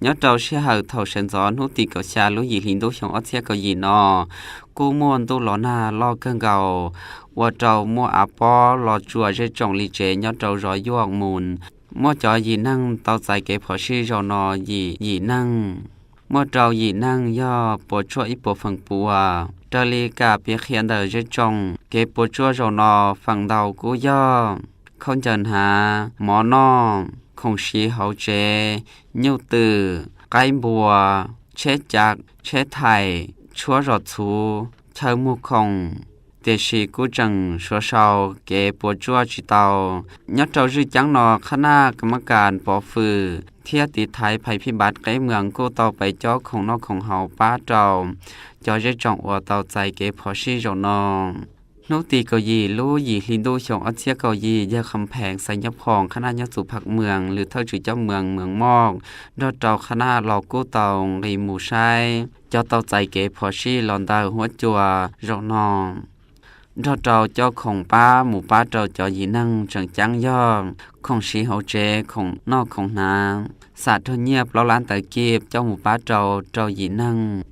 Nyob rau sij hawm thaum sawv ntxov hnub tim kaum xya lub yim hli ntuj xyoo ob txhiab kaum yim no, kuj muaj ntuj los nag loj kawg nkaus, ua rau muaj av pob los tsuam zej tsoom li tsev nyob rau zos Yuaj Mus. Muaj cov yim neeg tau txais kev phom sij zaum no yim yim neeg. Muaj rau yim neeg yog puas tsuaj ib puas feem pua. Raws li kam piav qhia ntawm zej tsoom, kev puas tsuaj zaum no feem ntau kuj yog khaub ncaws hnav, mov noj, khoom siv hauv tsev, nyuj twm, qaib npua, tsheb cav, tsheb thaim, tshuab zos txhuv, chaw muag khoom. Tiam sis kuj tseem suav sau kev puas tsuaj tsis tau. Nyob rau zwj ceeb no qhab naj kam mab kas pov fwm thiab tiv thaiv phais phij bav qeb mws kuj tau pais cob khoom noj khoom haus pab rau cov zej tsoom uas tau txais kev phom sij zaum no. Hnub tim kaum yim lub yim hli ntuj xyoo ob txhiab kaum yim, yawg Kham Pheev xais nyob phoom qhab naj nyob txuv phaj mws, lwm thawj tswm cob mws mws moj, nrog rau qhab naj los kuj tau nqis mus saib cov tau txais kev phom sij los ntawm huab cua zaum no, nrog rau coj khoom pab mus pab rau cov yim neeg tseem ceeb yog khoom siv hauv tsev, khoom noj khoom hnav, xam raug nyiaj plaub lab ntawv kij coj mus pab rau rau yim neeg.